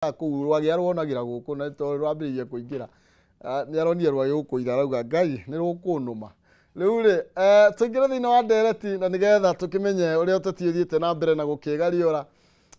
Kũu rwagĩ aruonagĩra gũkũ na tondũ rwambĩrĩirie kũingĩra. Ah, nĩ aronire rwagĩ gũkũ ira arauga Ngai nĩ rũkũnũma. Rĩu rĩ, tũingĩre thĩinĩ wa ndereti na nĩgetha tũkĩmenye ũrĩa ũteti ũthiĩte na mbere na gũkĩgariũra,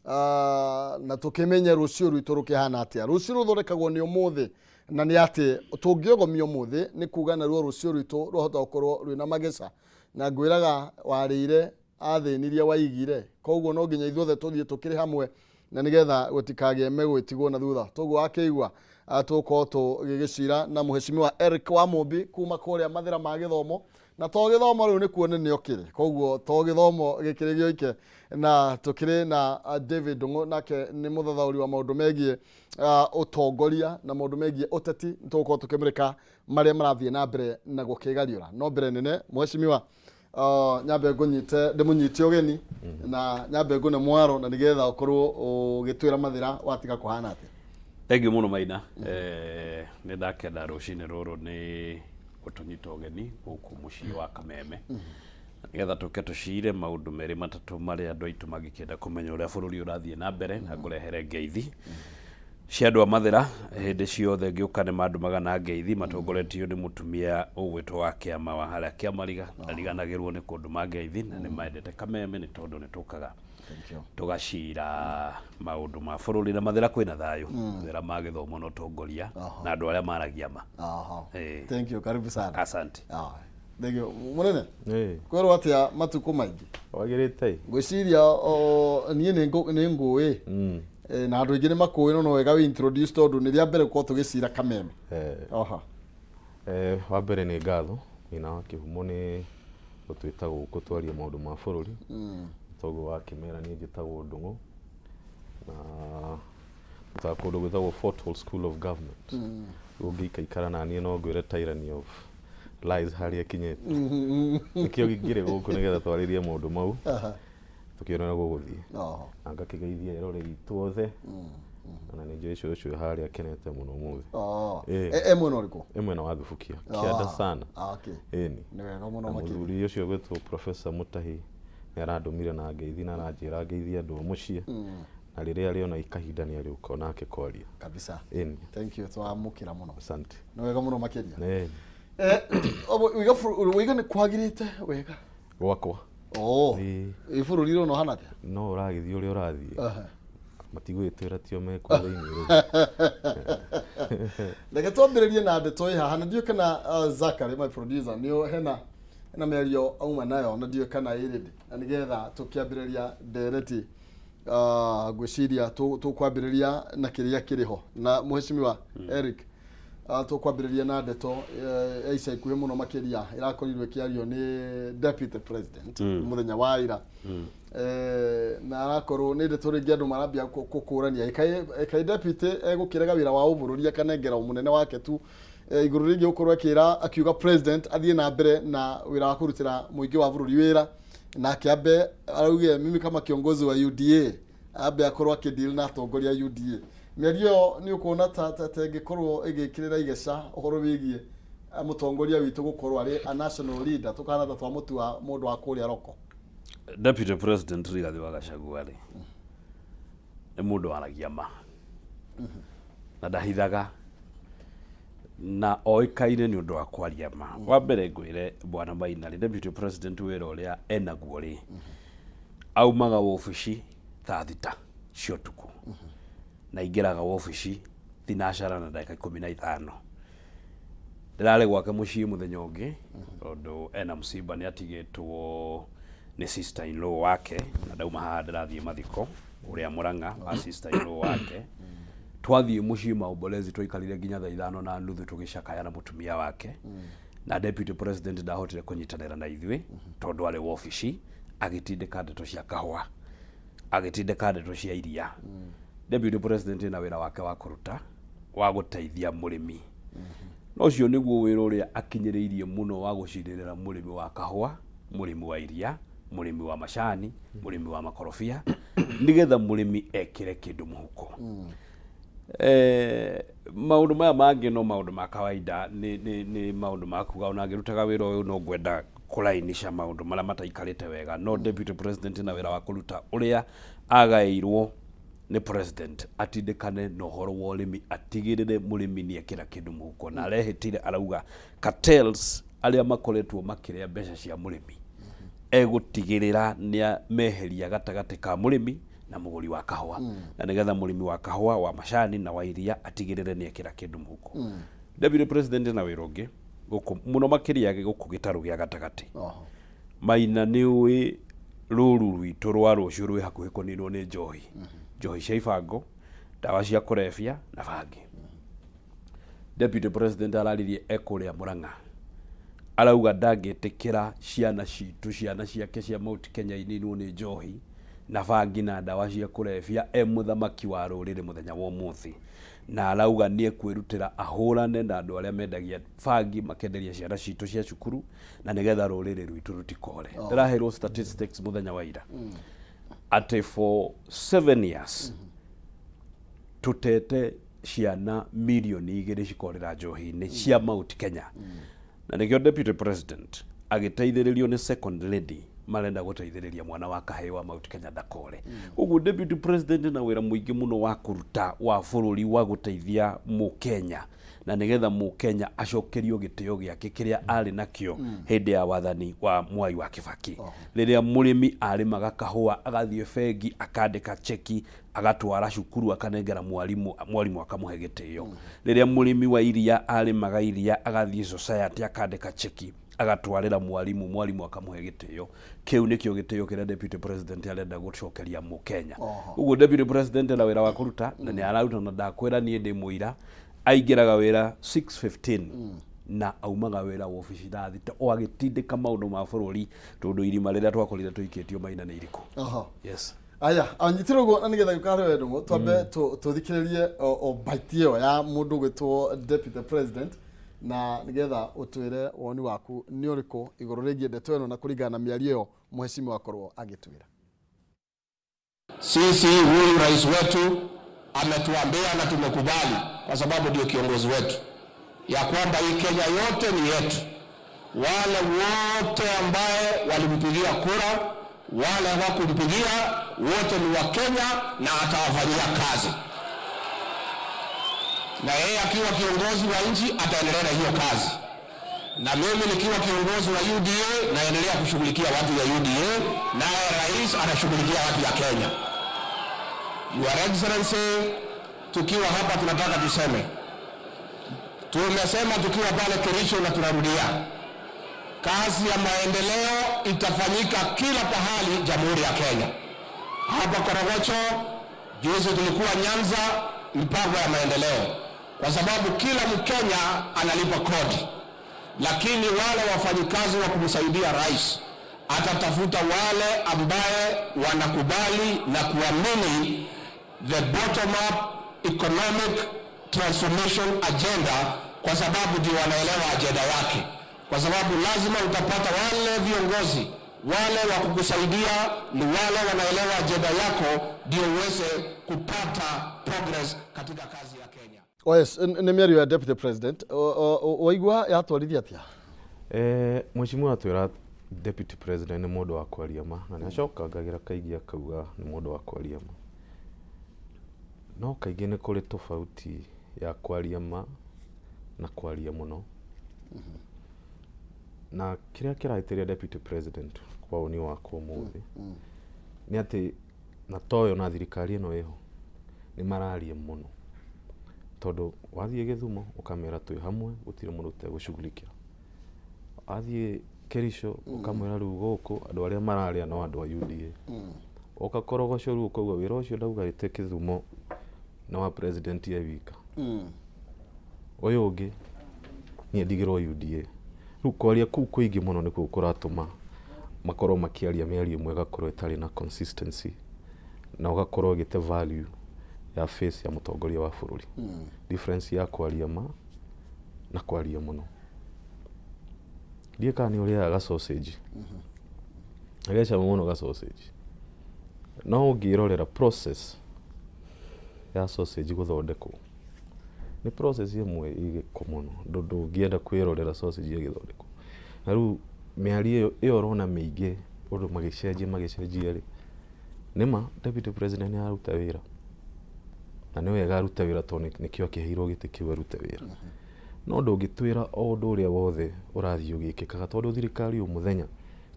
ah, na tũkĩmenye rũciũ rwitũ rũkĩhana atĩa. Rũciũ rũthondekagwo nĩ ũmũthĩ, na nĩ atĩ tũngĩogomia ũmũthĩ nĩ kuga naruo rũciũ rwitũ rwahota gũkorwo rwĩna mageca. Na ngwĩraga warĩire athĩnirie waigire, koguo no nginya ithuothe tũthiĩ tũkĩrĩ hamwe na nĩgetha gũtikagĩe megwĩtigwo na thutha. Toguo wakĩigua, tũgũkorwo tũgĩgĩcira na Mheshimiwa Eric Wamũmbi kuma kũrĩa Mathĩra ma Gĩthomo, na to gĩthomo rĩu nĩkuo nĩ nĩokĩrĩ, koguo to gĩthomo gĩkĩrĩ gĩoike, na tũkĩrĩ na David Ndung'u, nake nĩ mũthathaũri wa maũndũ megiĩ ũtongoria na maũndũ megiĩ ũteti. Tũgũkorwo tũkĩmũrĩka marĩa marathiĩ na mbere na gũkĩgariũra. No mbere nene, Mheshimiwa, nyambe ngũnyite, ndĩmũnyite ũgeni na nyambe ngũne mwaro na nĩgetha ũkorwo ũgĩtwĩra Mathĩra watiga kũhana atĩa. Thank you mũno Maina. Nĩ ndakena rũcinĩ rũrũ nĩ gũtũnyita ũgeni gũkũ mũciĩ wa Kameme, nĩgetha tũke tũcire maũndũ merĩ matatũ marĩa andũ aitũ mangĩkĩenda kũmenya ũrĩa bũrũri ũrathiĩ na mbere, na ngũrehere ngeithi cia andũ a Mathĩra. Hĩndĩ ciothe ngĩũka nĩ mandũmaga na ngeithi matongoretio nĩ mũtumia ũgwĩtwo wa kĩama wa harĩa Kĩamariga. Ndariganagĩrwo nĩ kũndũma ngeithi, na nĩ mendete Kameme nĩ tondũ nĩ tũkaga Thank you. tũgacira maũndũ ma bũrũri, na Mathĩra kwĩna thayũ, Mathĩra ma gĩthomo na ũtongoria na andũ arĩa maragia ma. Thank you, karibu sana. Asante. Thank you. Mũnene, kwĩrwo atĩa matukũ maingĩ? Wagĩrĩte. Ngwĩciria niĩ nĩ ngũĩ na andũ aingĩ nĩ makũĩ, no no wega wĩ introduce tondũ nĩ rĩa mbere gũkorwo tũgĩcira Kameme. Wa mbere nĩ ngatho nyina wa kĩhumo nĩ gũtwĩta gũkũ twarie maũndũ ma bũrũri. Toguo wakĩmera, niĩ njĩtagwo Ndung'u na ndutaga kũndũ gwĩtagwo Fort Hall School of Government. Rĩu ũngĩikaikara na niĩ no ngwĩre tyranny of lies harĩa ĩkinyĩte. Nĩkĩo ngĩrĩ gũkũ nĩgetha twarĩrie maũndũ mau, tũkĩone ũrĩa gũgũthiĩ. Na ngakĩgeithia eroreri itũ othe, na nĩ njũĩ cũcũ harĩa akenete mũno ũmũthĩ. E mwena ũrĩkũ? E mwena wa Thubukia kĩanda sana. Ĩni. Nĩ wega mũno Na makĩria. Mũthuri ũcio gwĩtwo Professor Mutahi nĩ arandũmire na ngeithi na aranjĩra ngeithie andũ a mũciĩ, na rĩrĩa arĩona kahinda nĩ arĩũka onake kwaria. Kabisa. Ĩni. Thank you, twamũkĩra mũno. Asante. Nĩ wega mũno makĩria. Ĩni. Wĩga wĩga nĩ kwagĩrĩte wega? Gwakwa. Ĩĩ. Ĩ bũrũri ũrona ũhana atĩa? No ũragĩthiĩ ũrĩa ũrathiĩ. Matigwĩtwĩra tio mekuo thĩinĩ rĩu. Reke twambĩrĩrie na ndeto ĩ haha, na ndiũĩ kana Zachary, my producer, nĩ hena mĩario auma nayo, na ndiũĩ kana ĩ ready, na nĩgetha tũkĩambĩrĩria ndereti, ngwĩciria tũkwambĩrĩria na kĩrĩa kĩrĩ ho na Mheshimiwa Eric. Tũkwambĩrĩria na ndeto ya ica ikuhĩ mũno makĩria ĩrakorirwo ĩkĩario nĩ Deputy President mũthenya wa ira. Na arakorwo nĩ ndeto rĩngĩ andũ marambia kũkũrania ĩkaĩ deputy egũkĩrega wĩra wa ũbũrũri akanengera mũnene wake tu, igũrũ rĩngĩ gũkorwo akĩra akiuga president athiĩ na mbere na wĩra wa kũrutĩra mũingĩ wa bũrũri wĩra, nake ambe arauge, "Mimi kama kiongozi wa UDA," ambe akorwo akĩdeal na atongoria a UDA. Mĩario ĩyo nĩ ũkuona ta ĩngĩkorwo ĩgĩkĩrĩra igeca ũhoro wĩgiĩ mũtongoria witũ gũkorwo arĩ a national leader, tũkahana ta twamũtua mũndũ wa kũrĩa roko? Deputy President Rigathi wa Gachagua rĩ, nĩ mũndũ waragia ma na ndahithaga, na oĩkaine nĩ ũndũ wa kwaria ma. Wa mbere ngwĩre bwana Maina rĩ, Deputy President wĩra ũrĩa enaguo rĩ, aumaga wobici thaa 6 cia ũtukũ na aingĩraga wobici thinacara na ndagĩka 15. Ndĩrarĩ gwake mũciĩ mũthenya ũngĩ tondũ ena mũcimba, nĩ atigĩtwo nĩ sister in law wake, na ndauma haha ndĩrathiĩ mathiko ũrĩa Mũrang'a wa sister in law wake. Twathiĩ mũciĩ maombolezi, twaikarire nginya thaa 5:30 tũgĩcakaya na mũtumia wake, na Deputy President ndahotire kũnyitanĩra na ithuĩ tondũ arĩ wobici agĩtindĩka ndeto cia kahũa, agĩtindĩka ndeto cia iria. Deputy President ena wĩra wake wa kũruta wa gũteithia mũrĩmi, na ũcio nĩguo wĩra ũrĩa akinyĩrĩirie mũno wa gũcirĩrĩra mũrĩmi wa kahũa, mũrĩmi wa iria, mũrĩmi wa macani, mũrĩmi wa makorobia, nĩgetha mũrĩmi ekĩre kĩndũ mũhuko. Maũndũ maya mangĩ no maũndũ ma kawaida, nĩ maũndũ ma kuga ona ngĩrutaga wĩra ũyũ no ngwenda kũrainisha maũndũ marĩa mataikarĩte wega, no Deputy President na wĩra wa kũruta ũrĩa agaĩirwo. Nĩ president atindĩkane na ũhoro wa ũrĩmi, atigĩrĩre mũrĩmi nĩ ekĩra kĩndũ mũhuko, na arehĩtire arauga cartels arĩa makoretwo makĩrĩa mbeca cia mũrĩmi egũtigĩrĩra nĩ meheria gatagatĩ ka mũrĩmi na mũgũri wa kahũa, na nĩgetha mũrĩmi wa kahũa, wa macani na wa iria atigĩrĩre nĩ ekĩra kĩndũ mũhuko. Deputy president na wĩra ũngĩ gũkũ mũno makĩria gũkũ gĩtarũ gĩa gatagatĩ. Maina, nĩ ũĩ rũru rwitũ rwa rũciũ rwĩ hakuhĩ kũninwo nĩ njohi, njohi cia ibango, ndawa cia kũrebia na bangi. Deputy president araririe ekũrĩa Mũrang'a, arauga ndangĩtĩkĩra ciana citũ, ciana ciake cia Mount Kenya ininwo nĩ njohi na bangi na ndawa cia kũrebia e mũthamaki wa rũrĩrĩ mũthenya wa ũmũthĩ, na arauga nĩ ekwĩrutĩra ahũrane na andũ arĩa mendagia bangi makenderia ciana citũ cia cukuru, na nĩgetha rũrĩrĩ rwitũ rũtikore. Ndĩraheirwo statistics mũthenya wa ira atĩ for 7 years tũtete ciana mirioni 2 cikorĩra njohi-inĩ cia Mount Kenya, na nĩkĩo deputy president agĩteithĩrĩrio nĩ second lady marenda gũteithĩrĩria mwana wa kahĩĩ wa Mount Kenya ndakore. Ũguo deputy president na wĩra mũingĩ mũno wa kũruta wa bũrũri wa gũteithia mũkenya, na nĩgetha mũkenya acokerio gĩtĩo gĩake kĩrĩa arĩ nakĩo hĩndĩ ya wathani wa Mwai wa Kibaki, rĩrĩa mũrĩmi arĩmaga kahũa agathiĩ bengi akandĩka cheki agatwara cukuru akanengera mwarimũ, mwarimũ akamũhe gĩtĩo. Rĩrĩa mũrĩmi wa iria arĩmaga iria agathiĩ society akandĩka cheki agatwarĩra mwarimũ, mwarimũ akamũhe gĩtĩo. Kĩu nĩkĩo gĩtĩo kĩrĩa deputy president arenda gũcokeria mũkenya. Ũguo deputy president ena wĩra wa kũruta na nĩ araruta, na ndakwĩra niĩ ndĩ mũira, aingĩraga wĩra 6:15 na aumaga wĩra wobici thaa 6 o agĩtindĩka maũndũ ma bũrũri, tondũ irima rĩrĩa twakorire tũikĩtio, Maina, nĩ irikũ. Yes. Aya, anyitire ũguo, na nĩgetha gĩũka harĩ wendo twambe tũthikĩrĩrie o bite ĩyo ya mũndũ ũgwĩtwo deputy president, na nĩgetha ũtwĩre woni waku nĩ ũrĩkũ igũrũ rĩgiĩ ndeto ĩno na kũringana na mĩario ĩyo mheshimiwa akorwo agĩtwĩra. Sisi huyu rais wetu ametuambia na tumekubali, kwa sababu ndio kiongozi wetu, ya kwamba hii Kenya yote ni yetu. Wale wote ambaye walimpigia kura, wale hawakumpigia, wote ni wa Kenya na atawafanyia kazi, na yeye akiwa kiongozi wa nchi ataendelea na hiyo kazi, na mimi nikiwa kiongozi wa UDA naendelea kushughulikia watu ya UDA, naye rais anashughulikia watu ya Kenya. Your Excellency, tukiwa hapa tunataka tuseme, tumesema tukiwa pale Kericho na tunarudia, kazi ya maendeleo itafanyika kila pahali Jamhuri ya Kenya. Hapa Korogocho juzi tulikuwa Nyanza, mpango ya maendeleo, kwa sababu kila Mkenya analipa kodi, lakini wale wafanyikazi wa kumsaidia rais atatafuta wale ambaye wanakubali na kuamini the bottom up economic transformation agenda, kwa sababu ndio wanaelewa agenda yake, kwa sababu lazima utapata wale viongozi wale wa kukusaidia ni wale wanaelewa agenda yako, ndio uweze kupata progress katika kazi ya Kenya. Oh yes, nĩ mĩario ya deputy president. Waigua yatwarithia atĩa? Mheshimiwa atwĩra deputy president nĩ mũndũ wa kwaria ma, na nĩ acokangagĩra kaingĩ akauga nĩ mũndũ wa kwaria ma, no kaingĩ nĩ kũrĩ tofauti ya kwaria ma na kwaria mũno. Na kĩrĩa kĩrahĩtĩria deputy president kwa woni wakwa ũmũthĩ nĩ atĩ na toyo na thirikari ĩno ĩho nĩ mararia mũno, tondũ wathiĩ Gĩthumo ũkamera twĩ hamwe, gũtirĩ mũndũ ũtegũshughulikĩra. Wathiĩ Kericho ũkamwĩra rĩu gũkũ andũ arĩa mararĩa no andũ a UDA. Ũka Korogocho rĩu ũkauga wĩra ũcio ndauga ĩte Kĩthumo nĩ wa president e wika, ũyũ ũngĩ niĩ ndigĩrwo UDA. Rĩu kwaria kũu kũingĩ mũno nĩkuo kũratũma makorwo makĩaria mĩario ĩmwe ĩgakorwo ĩtarĩ na consistency na ũgakorwo ĩgĩte value ya face ya mũtongoria wa bũrũri. Difference ya kwaria ma na kwaria mũno, ndiĩ kana nĩ ũrĩaga ga sausage na gecama mũno ga sausage, no ũngĩrorera process ya sausage gũthondekwo nĩ process ĩmwe ĩ gĩko mũno. Ndũngĩenda kwĩrorera sausage ĩgĩthondekwo. Na rĩu mĩario ĩyo ũrona mĩingĩ ũndũ magĩcenjia magĩcenjia rĩ, nĩma deputy president nĩ araruta wĩra. Na nĩ wega arute wĩra tondũ nĩkĩo akĩheirwo gĩtĩ kĩu arute wĩra. No ndũngĩtwĩra o ũndũ ũrĩa wothe ũrathiĩ ũgĩkĩkaga tondũ thirikari o mũthenya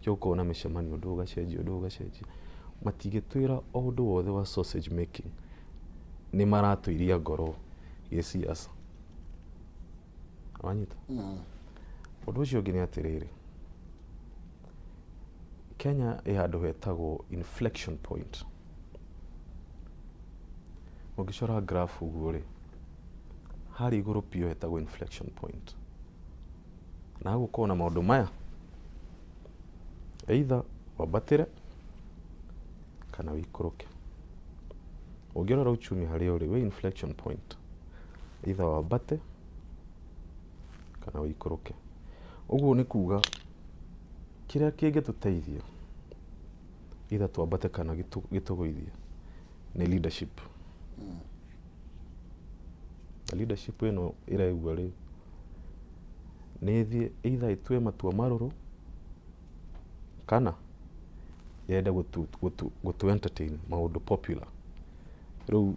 kĩo gũkorwo na mĩcemanio, ũndũ ũgacenjia, ũndũ ũgacenjia. Matingĩtwĩra o ũndũ wothe wa sausage making nĩ maratũiria ngoro gĩsiasa. Wanyita? Ũndũ ũcio ũngĩ nĩ atĩrĩrĩ, Kenya ĩ handũ hetagwo inflection point. Ũngĩcora graph ũguo rĩ, harĩa igũrũ biũ hetagwo inflection point. Na hau ũkoragwo na maũndũ maya, either wambatĩre kana ũikũrũke. Ũngĩrora uchumi harĩa ũrĩ, wĩ inflection point, either wambate kana ũikũrũke. Ũguo nĩ kuga kĩrĩa kĩngĩtũteithia either twambate kana gĩtũgũithie nĩ leadership. Na leadership ĩno ĩraigua rĩ, nĩ ĩthiĩ either ĩtue matua marũrũ kana yende gũtũ entertain maũndũ popular. Rĩu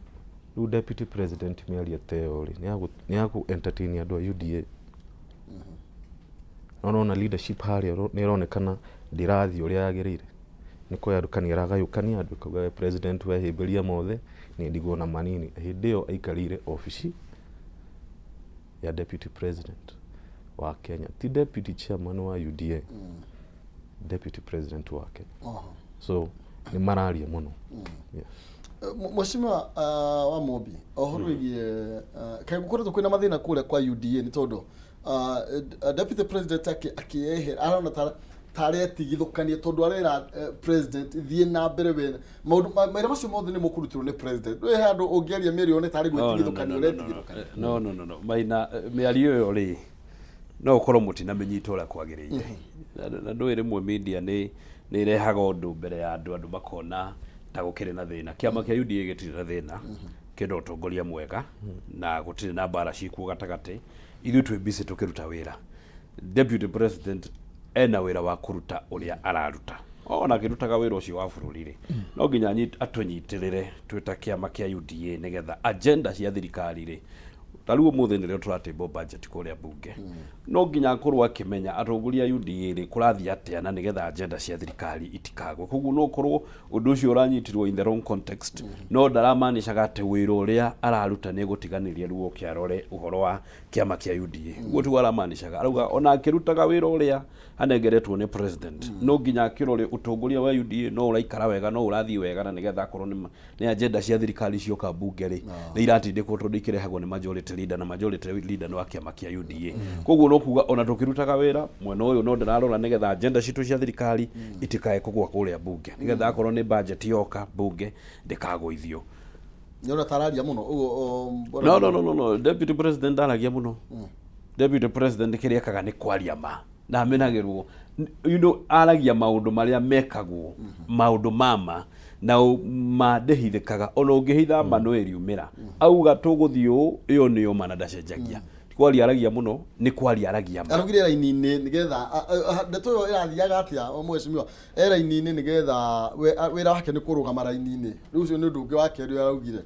deputy president mĩario ta ĩyo rĩ, nĩ ya kũ entertain andũ a UDA. No nĩwona leadership harĩa nĩ ĩronekana ndĩrathiĩ ũrĩa yagĩrĩire. Nĩ kũgayũkania ĩragayũkania andũ ĩkauga we president we hĩmbĩria mothe, niĩ ndigwo na manini. Hĩndĩ ĩyo aikarĩire obici ya deputy president wa Kenya, ti deputy chairman wa UDA, deputy president wa Kenya. So nĩ mararia mũno. Yeah. Mheshimiwa wa Mobi, ũhoro wĩgiĩ kaĩ gũkoretwo kwĩna mathĩna kũrĩa kwa UDA nĩ tondũ deputy president akĩehera arona ta tarĩ etigithũkanie tondũ arera president thiĩ na mbere we maũndũ mawĩra macio mothe nĩ mũkũrutĩrwo nĩ president. Rĩu he handũ ũngĩaria mĩario one tarĩ gwĩtigithũkania ũretigithũkania. No, no, no, no. Maina, mĩario ĩyo rĩ, no ũkorwo mũtinamĩnyita ũrĩa kwagĩrĩire. Na ndũĩ rĩmwe media nĩ ĩrehaga ũndũ mbere ya andũ, andũ makona ta gũkĩrĩ na thĩna. Kĩama kĩa UDA gĩtirĩ na thĩna, kĩna ũtongoria mwega na gũtirĩ na mbara ciĩkuo gatagatĩ. Ithuĩ twĩ busy tũkĩruta wĩra. Deputy president ena wĩra wa kũruta ũrĩa araruta. Ona akĩrutaga wĩra ũcio wa bũrũri rĩ, no nginya atũnyitĩrĩre twĩ ta kĩama kĩa UDA nĩgetha agenda cia thirikari rĩ, ta rĩu ũmũthĩ nĩrĩo tũratĩmbwo budget kũrĩa bunge, no nginya akorwo akĩmenya atongoria a UDA rĩ, kũrathiĩ atĩa na nĩgetha agenda cia thirikari itikagwe. Koguo no ũkorwo ũndũ ũcio ũranyitirwo in the wrong context, no ndaramaanishaga atĩ wĩra ũrĩa araruta nĩ egũtiganĩria rĩu oke arore ũhoro wa kĩama kĩa UDA. Ũguo tiguo aramaanishaga. Arauga ona akĩrutaga wĩra ũrĩa anengeretwo nĩ president, no nginya akĩrore ũtongoria wa UDA no ũraikara wega, no ũrathiĩ wega, na nĩgetha akorwo nĩ agenda cia thirikari cioka bunge rĩ, nĩ iratindĩkwo tondũ ikĩrehagwo nĩ majority leader, na majority leader nĩ wa kĩama kĩa UDA. Koguo no kuga ona tũkĩrutaga wĩra mwena ũyũ no ndĩrarora nĩgetha agenda citũ cia thirikari itikae kũgwa kũrĩa bunge, nĩgetha akorwo nĩ budget yoka bunge ndĩkagũithio. Nĩ ũrona tararia mũno ũguo? No, no, no, no, no. Deputy president ndaragia mũno. Deputy president kĩrĩa ekaga nĩ kwaria ma na amenagĩrwo, aragia maũndũ marĩa mekagwo, maũndũ ma na ma ndĩhithĩkaga. Ona ũngĩhitha ma no ĩriumĩra. Auga tũgũthiĩ ũũ, ĩyo nĩyo ma na ndacenjagia. Ti kwaria aragia mũno, nĩ kwaria aragia ma. Araugire raini-inĩ nĩgetha ndeto ĩyo ĩrathiaga atĩa o mheshimiwa? E raini-inĩ nĩgetha wĩra wake nĩ kũrũgama raini-inĩ. Rĩu ũcio nĩ ũndũ ũngĩ wa kerĩ araugire.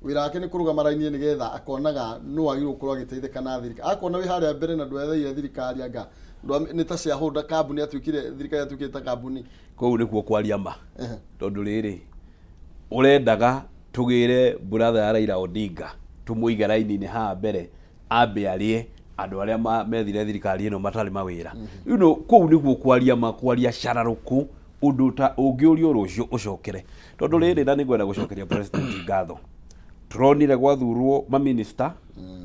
Wĩra wake nĩ kũrũgama raini-inĩ nĩgetha akonaga nũ wagĩrĩirwo gũkorwo agĩteithĩka na thirikari. Akona wĩ harĩa mbere na ndwetheire thirikari, anga nĩ ta shareholder, kambuni yatuĩkire, thirikari yatuĩkire ta kambuni. Kũu nĩkuo kwaria ma, tondũ rĩrĩ, ũrendaga tũgĩre brother ya Raila Odinga tũmũige raini-inĩ haha mbere ambe arĩe andũ arĩa methire thirikari ĩno matarĩ mawĩra. Kũu nĩkuo kwaria ma, kwaria cararũkũ, ũndũ ta ũngĩũrio rũciũ ũcokere. Tondũ rĩrĩ, na nĩngwenda gũcokeria president ngatho, tũronire gwathurwo maminista,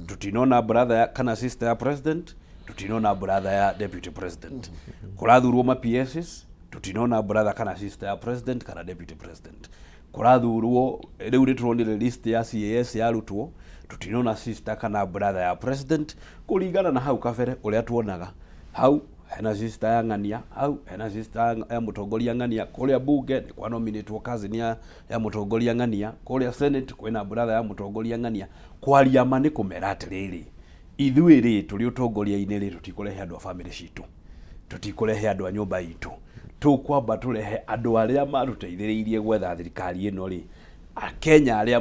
tũtinona brother ya, kana sister ya president, tũtinona brother ya deputy president. Kũrathurwo ma PSs, tũtinona brother kana sister ya president kana deputy president. Kũrathurwo rĩu nĩ tũronire list ya CAS yarutwo, tũtinona sister kana brother ya president, kũringana na hau kabere ũrĩa tuonaga hau hena sister ya ng'ania, hau hena sister ya mũtongoria ng'ania. Kũrĩa bunge nĩ kwa nominatwo cousin ya mũtongoria ng'ania, kũrĩa senate kwĩna brother ya mũtongoria ng'ania. Kwaria ma nĩ kũmera atĩrĩrĩ, ithuĩ rĩ, tũrĩ ũtongoria-inĩ rĩ, tũtikũrehe andũ a famĩlĩ citũ, tũtikũrehe andũ a nyũmba itũ, tũkwamba tũrehe andũ arĩa matũteithĩrĩirie gwetha thirikari ĩno rĩ. Akenya arĩa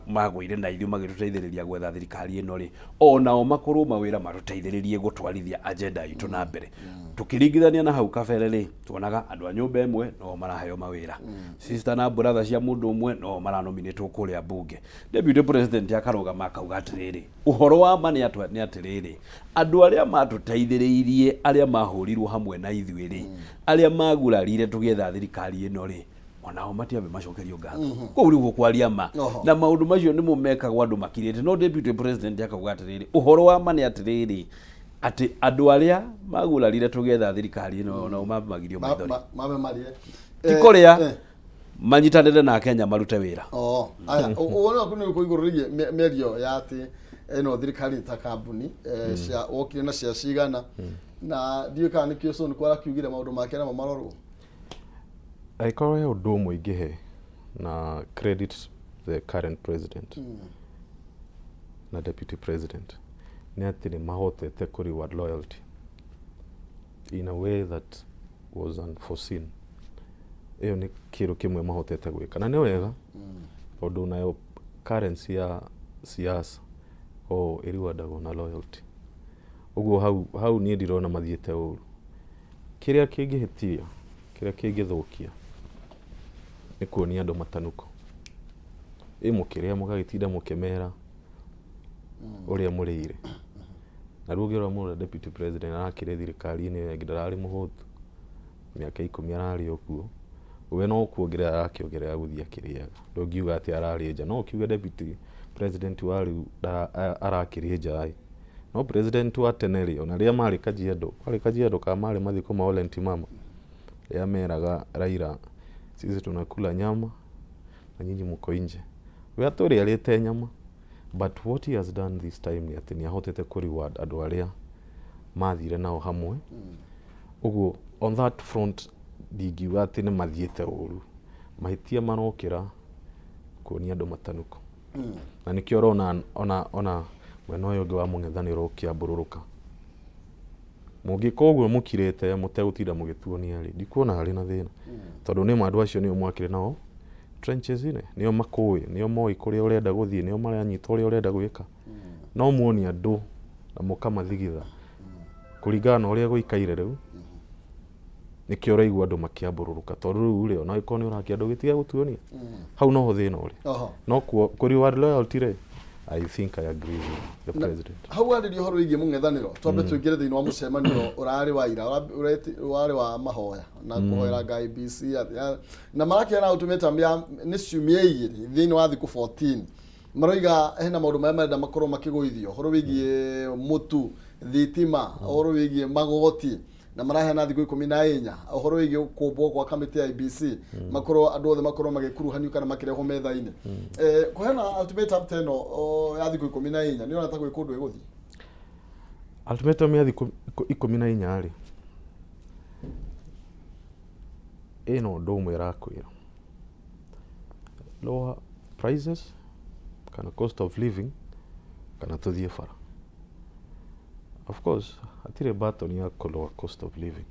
magũire na ithuĩ magĩtũteithĩrĩria gwetha thirikari ĩno rĩ, onao makorwo mawĩra matũteithĩrĩrie gũtwarithia agenda itũ na mbere. Tũkĩringithania na hau kabere rĩ, tuonaga andũ a nyũmba ĩmwe no maraheo mawĩra, sister na brother cia mũndũ ũmwe no maranominĩtwo kũrĩa mbunge. Deputy President akarũgama akauga atĩrĩrĩ, ũhoro wa ma nĩ atĩrĩrĩ, andũ arĩa matũteithĩrĩirie, arĩa mahũrirwo hamwe na ithuĩ rĩ, arĩa magurarire tũgĩetha thirikari ĩno rĩ, onao matiambe macokerio ngatho. Kũu rĩu gũkwaria ma. Na maũndũ macio nĩmo mekagwo andũ makirĩte. No Deputy President akauga atĩrĩrĩ, ũhoro wa ma nĩ atĩrĩrĩ, atĩ andũ arĩa magurarire tũgĩetha thirikari ĩno, onao mambe magirio maithori. Mambe marire. Ti kũrĩa manyitanĩre na Kenya marute wĩra. Oh, aya, ũwoni waku nĩ ũrĩkũ igũrũ rĩgiĩ mĩario ya atĩ ĩno thirikari ta kambuni cia wokire na cia cigana, na ndiũĩ kana nĩkĩo Sonko arakiugire maũndũ make namo marorwo? Angĩkorwo he ũndũ ũmwe ingĩhe na credit the current president na deputy president, nĩ atĩ nĩ mahotete kũ reward loyalty in a way that was unforeseen. Ĩyo nĩ kĩndũ kĩmwe mahotete gwĩka, na nĩ wega, tondũ nayo currency ya siasa o ĩriwandagwo na loyalty. Ũguo hau hau niĩ ndirona mathiĩte ũru. Kĩrĩa kĩngĩhĩtia, kĩrĩa kĩngĩthũkia, nĩ kuonia andũ matanuko. Ĩ mũkĩrĩa mũgagĩtinda mũkĩmera ũrĩa mũrĩire. Na rĩu ũngĩrora mũndũ deputy president arakĩrĩ thirikari-inĩ ĩyo ĩngĩ, ndararĩ mũhũtu, mĩaka 10 ararĩ o kuo. We no kuongerera arakĩongerera gũthiĩ akĩrĩaga, ndũngiuga atĩ ararĩ nja. No ũkiuge deputy president wa rĩu arakĩrĩ nja ĩ, no president wa tene rĩ, ona rĩrĩa marĩ Kajiado, kwarĩ Kajiado kana marĩ mathiko ma Ole Ntimama, rĩrĩa meraga Raila, "Sisi tunakula nyama na nyinyi mko nje." We atũrĩ arĩte nyama, but what he has done this time nĩ atĩ nĩ ahotete kũ reward andũ arĩa mathire nao hamwe. Ũguo on that front ndingiuga atĩ nĩ mathiĩte ũru. Mahĩtia marokĩra kuonia andũ matanuko, na nĩkĩo ũrona ona mwena ũyũ ũngĩ wa mũng'ethanĩro ũkĩambũrũrũka. Mũngĩka ũguo mũkirĩte mũtegũtinda mũgĩtuonia rĩ, ndikuona harĩ na thĩna, tondũ nĩma andũ acio nĩo mwakĩrĩ nao trenches-inĩ, nĩo makũĩ, nĩo moĩ kũrĩa ũrenda gũthiĩ, nĩo maranyita ũrĩa ũrenda gwĩka. No muonie andũ na mũkamathigitha kũringana na ũrĩa gũikaire rĩu, nĩkĩo ũraigua andũ makĩambũrũrũka, tondũ rĩu rĩ, ona angĩkorwo nĩ ũrakĩa, ndũgĩtige gũtuonia. Hau noho thĩna ũrĩ. No kũ reward loyalty rĩ, I think I agree with the president. Hau warĩria ũhoro wĩgiĩ mũng'ethanĩro, twambe tũingĩre thĩinĩ wa mũcemanio ũrarĩ wa ira, warĩ wa mahoya na kũhoera Ngai IEBC na marakĩona ultimatum ya nĩ ciumia 2 thĩinĩ wa thikũ 14. Maroiga hena maũndũ marĩa marenda makorwo makĩgũithio, ũhoro wĩgiĩ mũtu, thitima, ũhoro wĩgiĩ magoti, na maraheana thikũ 14, ũhoro wĩgiĩ kũmbwo kwa kamĩtĩ ya IEBC, makorwo andũ othe makorwo magĩkuruhanio kana makĩrehwo metha-inĩ. Kũheana ultimatum ta ĩno ya thikũ 14, nĩ ũrona ta gwĩ kũndũ ĩgũthiĩ? Ultimatum ya thikũ 14 rĩ, ĩna ũndũ ũmwe ĩrakwĩra: lower prices kana cost of living kana tũthiĩ bara. Of course hatirĩ button ya kũ lower cost of living,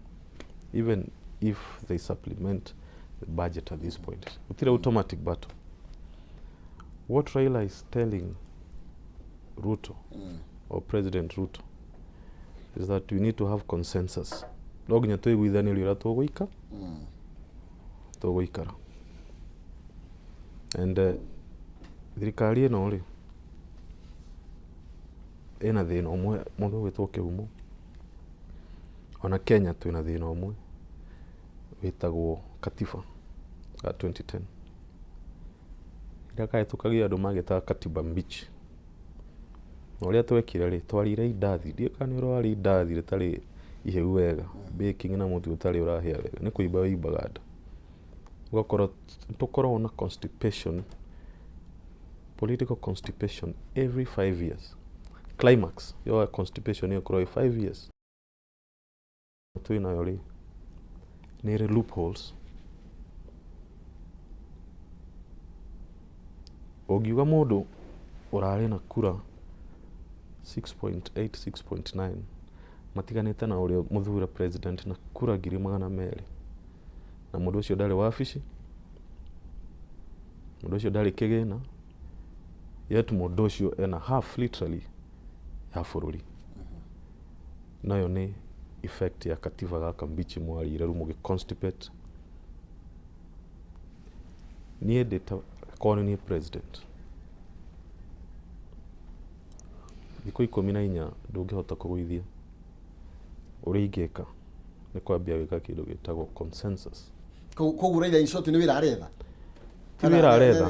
even if they supplement the budget. At this point gũtirĩ automatic button. What Raila is telling Ruto or President Ruto is that we need to have consensus. No nginya tũiguithanĩrie ũrĩa tũgũika tũgũikara. And thirikari ĩno rĩ, ĩna thĩna ũmwe, mũndũ ũgwĩtwo Kĩhumo. Ona Kenya twĩna thĩna ũmwe wĩtagwo katiba ya 2010 ĩrĩa kahĩtũkagio, andũ magĩtaga katiba mbichi. Na ũrĩa twekire rĩ, twarire indathi, ndiũĩ kana nĩ ũrarĩ indathi rĩtarĩ ihĩu wega, baking na mũtu ũtarĩ ũrahĩa wega, nĩ kũimba wĩimbaga nda, ũgakorwo tũkoragwo na constipation, political constipation every 5 years. Climax yo constipation ĩyo ĩkoragwo ĩ 5 years. Twĩnayo rĩ, nĩ ĩrĩ loopholes. Ũngiuga mũndũ ũrarĩ na kura 6.8, 6.9 matiganĩte na ũrĩa mũthure president na kura 200,000, na mũndũ ũcio ndarĩ wabici. Mũndũ ũcio ndarĩ kĩgĩna, yet mũndũ ũcio ena half literally ya bũrũri. Nayo nĩ effect ya katiba gaka mbichi mwarĩire rĩu mũgĩ constipate. Niĩ ndĩ ta korwo nĩ niĩ president, thikũ 14 ndũngĩhota kũgũithia. Ũrĩa ingĩka nĩ kwambia gwĩka kĩndũ gĩtagwo consensus. Koguo Raila in short nĩ wĩra aretha? Ti wĩra aretha.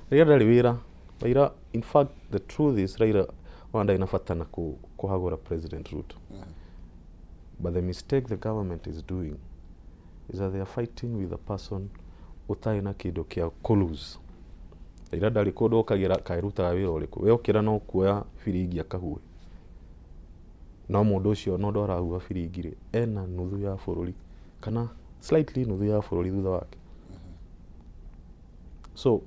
Raila ndarĩ wĩra. Raila, in fact, the truth is Raila ona ndarĩ na bata na kũhagũra President Ruto. But the mistake the government is doing is that they are fighting with a person ũtarĩ na kĩndũ kĩa kũ lose. Raila ndarĩ kũndũ okagĩra kaĩ arutaga wĩra ũrĩkũ. We okĩra no kuoya biringi akahuhe. No mũndũ ũcio ona ũndũ arahuha biringi rĩ, ena nuthu ya bũrũri kana slightly nuthu ya bũrũri thutha wake. So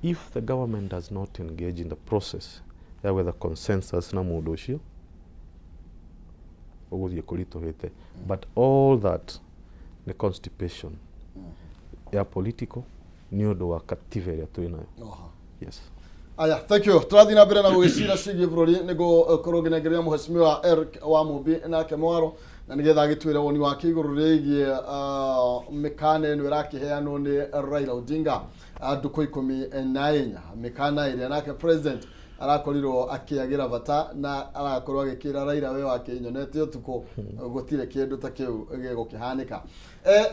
if the government does not engage in the process ya gwetha consensus na mũndũ ũcio, ũgũthiĩ kũritũhĩte. But all that nĩ constipation ya political nĩ ũndũ wa katiba ĩrĩa twĩ nayo. Yes. Aya, thank you. Tũrathiĩ na mbere na gũgĩcira ciĩgiĩ bũrũri nĩguo korwo ngĩnengeria mũhecimiwa Eric wa Mũmbi nake mwaro na nĩgetha agĩtwĩre woni wake igũrũ rĩgiĩ mĩkana ĩno ĩrakĩheanwo nĩ Raila Odinga ndukũ 14, mĩkana ĩrĩa nake president arakorirwo akĩagĩra bata na arakorwo agĩkĩra Raila we wakĩnyonete ũtukũ gũtirĩ kĩndũ ta kĩu gĩgũkĩhanĩka.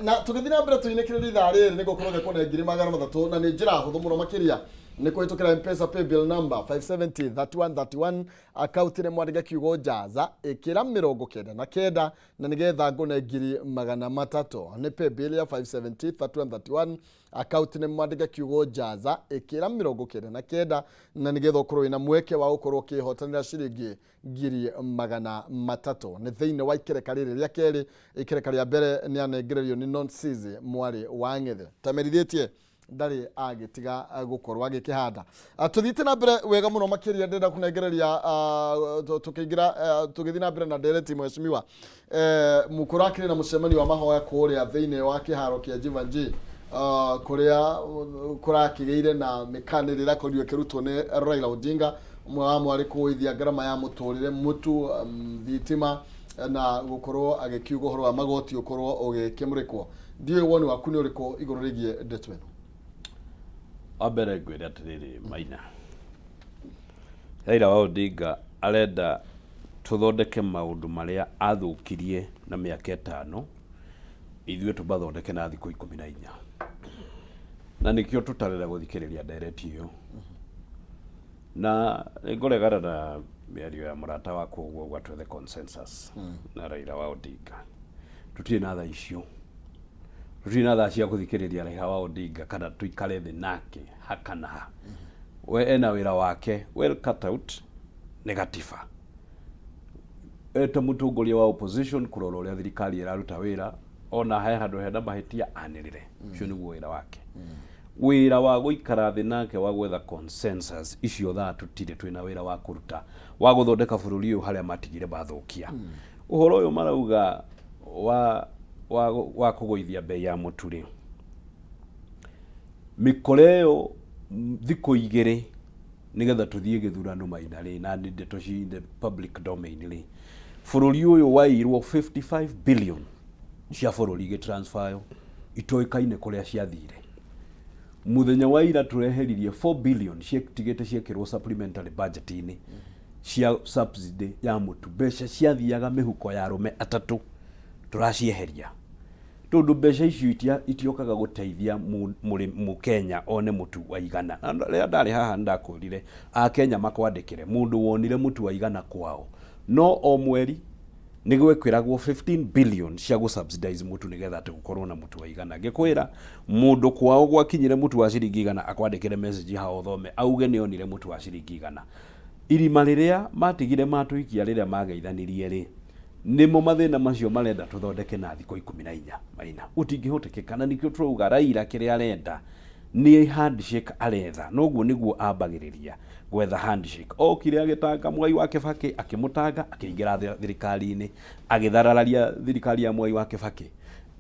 Na tũgĩthiĩ na mbere tũinĩkĩrĩria ithaa rĩrĩ nĩ gũkorwo gĩkũne 300,000 na nĩ njĩra hũthũ mũno makĩria nĩ kũhĩtũkĩra M-Pesa paybill number 570 31 31, akaunti nĩ mwandĩke kiugo Jaza, ĩkĩra 99 na nĩgetha ngũne 300,000. Nĩ paybill ya 570 31 31, akaunti nĩ mwandĩke kiugo Jaza, ĩkĩra 99 na nĩgetha ũkorwo wĩna mweke wa gũkorwo ũkĩhotanĩra ciringi 300,000. Nĩ thĩinĩ wa ikereka rĩrĩ rĩa kerĩ. Ikereka rĩa mbere nĩ anengererio nĩ Nonsizi mwarĩ wa Ng'ethe tamerithĩtie ndarĩ agĩtiga gũkorwo agĩkĩhanda. Tũthiĩte na mbere wega mũno makĩria, ndĩrenda kũnengereria tũkĩingĩra tũgĩthiĩ na mbere na ndereti mheshimiwa. Mũkũrakĩrĩ na mũcemanio wa mahoya kũrĩa thĩinĩ wa kĩharo kĩa Jeevanjee, kũrĩa kũrakĩgĩire na mĩkana ĩrĩa ĩrakorirwo ĩkĩrutwo nĩ Raila Odinga. Ũmwe wa mwarĩ kũgũithia ngarama ya mũtũrĩre, mũtu, thitima na gũkorwo agĩkiuga ũhoro wa magoti ũkorwo ũgĩkĩmũrĩkwo. Ndiũĩ woni waku nĩ ũrĩkũ igũrũ rĩgiĩ ndeto ĩno. Wa mbere ngwĩre atĩrĩrĩ Maina, Raila wa Odinga arenda tũthondeke maũndũ marĩa athũkirie na mĩaka 5, ithuĩ tũmathondeke na thikũ 14, na nĩkĩo tũtarenda gũthikĩrĩria ndereti ĩyo. Na nĩngũregana na mĩario ya mũrata wakwa ũguo ũguo twethe consensus na Raila wa Odinga. Tũtirĩ na thaa icio, tũtirĩ na thaa cia gũthikĩrĩria Raila wa Odinga kana tũikare thĩ nake hakana ha. We ena wĩra wake well cut out nĩ gatiba eta mũtongoria wa opposition kũrora ũrĩa thirikari ĩraruta wĩra, ona he handũ hena mahĩtia anĩrĩre. Ũcio nĩguo wĩra wake. Wĩra wa gũikara thĩ nake wa gwetha consensus, icio thaa tũtirĩ. Twĩna wĩra wa kũruta wa gũthondeka bũrũri ũyũ harĩa matigire mathũkia. Ũhoro ũyũ marauga wa kũgũithia bei ya mũtu rĩ, mĩkora ĩyo thikũ 2 nĩgetha tũthiĩ gĩthurano Maina rĩ, na nĩ ndeto ci in the public domain rĩ, bũrũri ũyũ wairwo 55 billion cia bũrũri igĩtransferyo itoĩkaine kũrĩa ciathire. Mũthenya wa ira tũreheririe 4 billion ciatigĩte ciekĩrwo supplementary budget-inĩ cia subsidy ya mũtu, mbeca ciathiaga mĩhuko ya arũme atatũ, tũracieheria tondũ mbeca icio itiokaga gũteithia mũkenya one mũtu wa igana. Na rĩrĩa ndarĩ haha nĩndakwĩrire akenya makwandĩkĩre mũndũ wonire mũtu wa igana kwao, no o mweri nĩ gwekĩragwo 15 billion cia gũ subsidize mũtu nĩgetha atĩ gũkorwo na mũtu wa igana. Ngĩkwĩra mũndũ kwao gwakinyire mũtu wa ciringi igana akwandĩkĩre message haha ũthome auge nĩ onire mũtu wa ciringi igana. Irima rĩrĩa matigire matũikia rĩrĩa mageithanirie rĩ, nĩmo mathĩna macio marenda tũthondeke na thikũ 14 Maina. Gũtingĩhotekeka, na nĩkĩo tũrauga Raila kĩrĩa arenda nĩ handshake aretha, noguo nĩguo ambagĩrĩria gwetha handshake. Okire agĩtanga Mwai wa Kibaki, akĩmũtanga, akĩingĩra thirikari-inĩ, agĩtharararia thirikari ya Mwai wa Kibaki,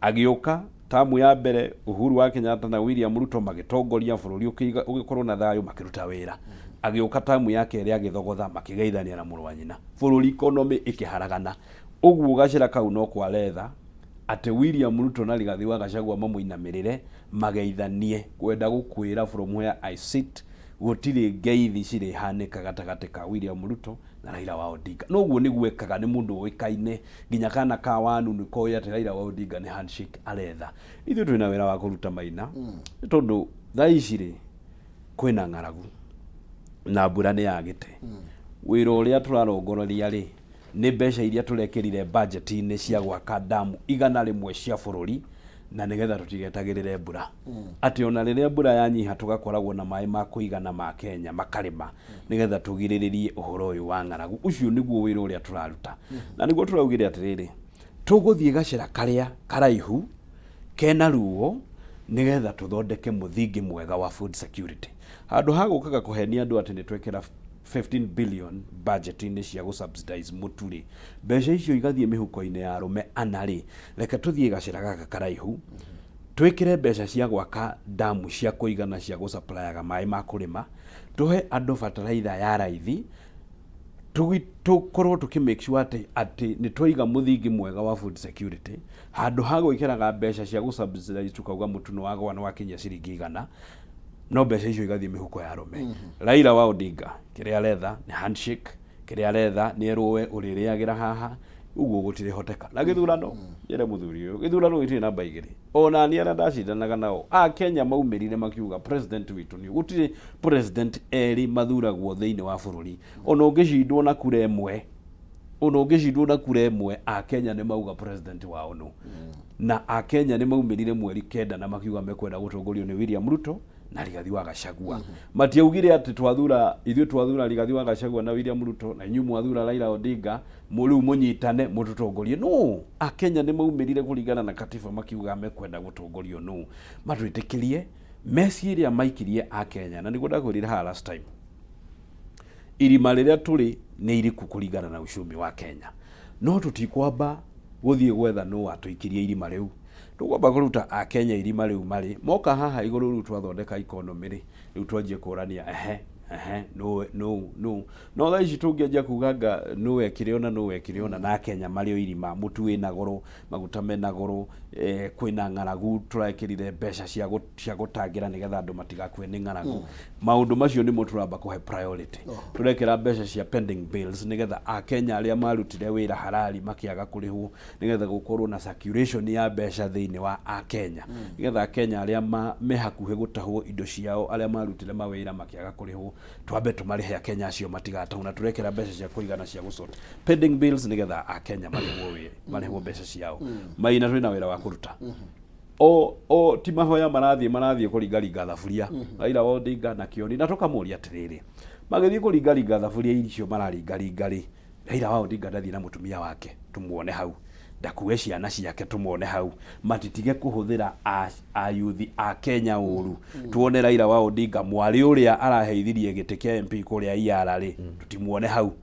agĩũka ta Tamu ya mbere Uhuru wa Kenyatta na William Ruto magĩtongoria bũrũri ũgĩkorwo na thayũ, makĩruta wĩra. Agĩũka tamu ya kerĩ agĩthogotha, makĩgeithania na mũrũ wa nyina, bũrũri economy ĩkĩharagana. Ũguo gacĩra kau no kwaretha atĩ William Ruto na Rigathi wa Gachagua mamũinamĩrĩre mageithanie. Kwenda gũkwĩra from where I sit, gũtirĩ ngeithi cirĩhanĩka gatagatĩ ka William Ruto na Raila wa Odinga. No ũguo nĩguo ekaga, nĩ mũndũ ũĩkaine, nginya kana ka wanu nĩ koĩ atĩ Raila wa Odinga nĩ handshake aretha. Ithuĩ twĩna wĩra wa kũruta Maina, nĩ tondũ thaa ici rĩ kwĩna ng'aragu na mbura nĩ yagĩte. Wĩra ũrĩa tũrarongoreria rĩ nĩ mbeca iria tũrekĩrire budget-inĩ cia gwaka damu 100 cia bũrũri, na nĩgetha tũtigetagĩrĩre mbura, atĩ ona rĩrĩa mbura yanyiha tũgakoragwo na maĩ ma kũigana ma Kenya makarĩma, nĩgetha tũgirĩrĩrie ũhoro ũyũ wa ng'aragu. Ũcio nĩguo wĩra ũrĩa tũraruta, na nĩguo tũraugire atĩrĩrĩ, tũgũthiĩ gacĩra karĩa karaihu kena ruo nĩgetha tũthondeke mũthingi mwega wa food security, handũ ha gũkaga kũhenia andũ atĩ nĩ twekĩra 15 billion budget-inĩ cia gũ-subsidize mũtu rĩ, mbeca icio igathiĩ mĩhuko-inĩ ya arũme ana rĩ. Reke tũthiĩ gacĩra gaka karaihu, twĩkĩre mbeca cia gwaka damu cia kũigana cia gũsupplyaga maĩ ma kũrĩma, tũhe andũ bataraitha ya raithi, tũkorwo tũkĩ make sure atĩ nĩ twaiga mũthingi mwega wa food security, handũ ha gwĩkĩraga mbeca cia gũ-subsidize tukauga mũtu nĩ wagũa nĩ wakinyia ciringi 100, no mbeca icio igathiĩ mĩhuko ya arũme. Raila wa Odinga kĩrĩa aretha nĩ handshake, kĩrĩa aretha nĩ erwo we ũrĩrĩagĩra haha. Ũguo gũtirĩhoteka na gĩthurano. Njĩre mũthuri ũyũ, gĩthurano gĩtirĩ namba igĩrĩ. Ona niĩ arĩa ndacindanaga nao a Kenya maumĩrire makiuga president witũ nĩ gũtirĩ president erĩ mathuragwo thĩinĩ wa bũrũri. Ona ũngĩcindwo na kura ĩmwe, ona ũngĩcindwo na kura ĩmwe, a Kenya nĩ mauga president wao nũ. Na a Kenya nĩ maumĩrire mweri 9 na makiuga mekwenda gũtongorio nĩ William Ruto na Rigathi wa Gachagua. Matiaugire atĩ twathura ithuĩ, twathura Rigathi wa Gachagua na William Ruto, na inyuĩ mwathura Raila Odinga, rĩu mũnyitane mũtũtongorie. No akenya nĩ maumĩrire kũringana na katiba makiuga mekwenda gũtongorio nũ. Matwĩtĩkĩrie meci ĩrĩa maikirie akenya, na nĩguo ndakwĩrire haha last time, irima rĩrĩa tũrĩ nĩ iriku kũringana na uchumi wa Kenya, no tũtikwamba gũthiĩ gwetha nũ watũikirie irima rĩu. Tũkwamba kũruta akenya irima rĩu marĩ moka haha igũrũ. Rĩu twathondeka economy rĩ, rĩu twanjie kũrania ehe ehe nũ nũ nũ. No thaa ici tũngĩanjia kuga nga nũ wekire ũna, nũ wekire ũna, na akenya marĩ o irima, mũtu wĩna goro, maguta mena goro, kwĩna ng'aragu, tũrekĩrire mbeca cia gũtangĩra nĩgetha andũ matigakue nĩ ng'aragu. Maũndũ macio nĩmo tũramba kũhe priority. Tũrekĩra mbeca cia pending bills nĩgetha akenya arĩa marutire wĩra harari makĩaga kũrĩhwo, nĩgetha gũkorwo na circulation ya mbeca thĩinĩ wa akenya, nĩgetha akenya arĩa me hakuhĩ gũtahwo indo ciao, arĩa marutire mawĩra makĩaga kũrĩhwo, twambe tũmarĩhe akenya acio matigatahwo. Na tũrekĩra mbeca cia kũigana cia gũsort pending bills nĩgetha akenya marĩhwo mbeca ciao. Maina, twĩna wĩra wa kũruta. O ti mahoya marathiĩ kũringaringa thaburia Raila wa Odinga na Kioni, na tũkamũria atĩrĩrĩ, magĩthiĩ kũringaringa thaburia icio mararingaringa rĩ, Raila wa Odinga ndathiĩ na mũtumia wake tumuone hau, ndakue ciana ciake tumuone hau, matitige kũhũthĩra ayuthi a Kenya ũru, tuone Raila wa Odinga mwarĩ ũrĩa araheithirie gĩtĩ kĩa MP kũrĩa Iara rĩ, tũtimuone hau.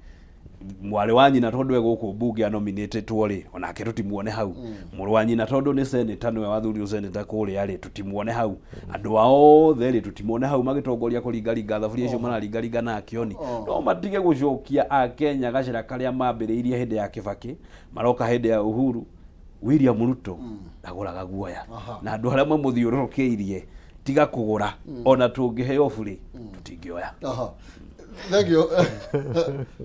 Mwarĩ wa nyina tondũ e gũkũ mbunge anominĩtĩtwo rĩ, onake tũtimuone hau. Mũrũ wa nyina tondũ nĩ senator, nĩwe wathurirwo senator kũrĩa rĩ, tũtimuone hau. Andũ ao othe rĩ, tũtimuone hau magĩtongoria kũringaringa thaburia icio mararingaringa na Akioni. No matige gũcokia akenya gacĩra karĩa mambĩrĩirie hĩndĩ ya Kibaki, maroka hĩndĩ ya Uhuru. William Ruto ndagũraga guoya na andũ arĩa mamũthiũrũrũkĩirie, tiga kũgũra, ona tũngĩheo burĩ tũtingĩoya. Aha. Thank you.